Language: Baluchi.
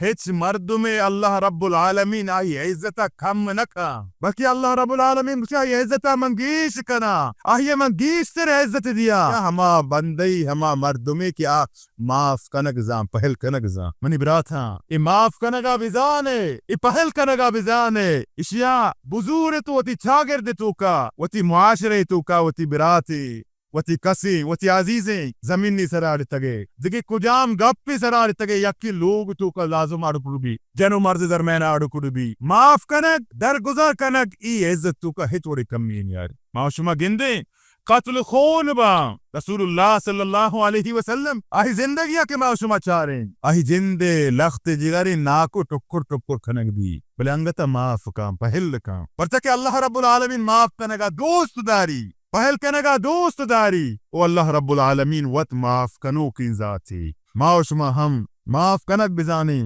ہچ مردمے اللہ رب العالمین آئی عزت ءَ کم نہ کن، بلکہ اللہ رب العالمین گوشی آئی عزت ءَ من گیش کناں، آئی ءَ من گیشتر عزت دیاں۔ ہما بندے، ہما مردمے کہ آ معاف کنگ زان، پہل کنگ زان۔ منی براتاں، اے معاف کنگا بزانے، اے پہل کنگا بزانے، اشیا بزور تو وتی چاگرد توکا، وتی معاشرے توکا، وتی براتے، وتی کسیں، وتی عزیزیں زمینی سرا اڑتگے، دگہ کجام گپے سرا اڑتگے، یکے لوگ توکا لازم اڑ کڑ بی، جن و مرد درمیان اڑ کڑ بی۔ معاف کنگ، درگزر کنگ، ای عزت توکا ہچ وڑے کمی نیاری۔ ما و شما گندیں، قتل خون باں۔ رسول اللہ صلی اللہ علیہ وسلم آئی زندگی ءَ کہ ما شما چاریں، آئی جند ءِ لخت جگر ءِ ناکو ٹکر ٹکر کنگ بی، بلے انگت ءَ معاف کن، پہل کن، پرچا کہ اللہ رب العالمین معاف کنگ ءَ دوست داری، پہل کنگ ءَ دوست داری، او اللہ رب العالمین وت معاف کنوکیں ذاتے۔ ما و شما ہم معاف کنگ بزانیں۔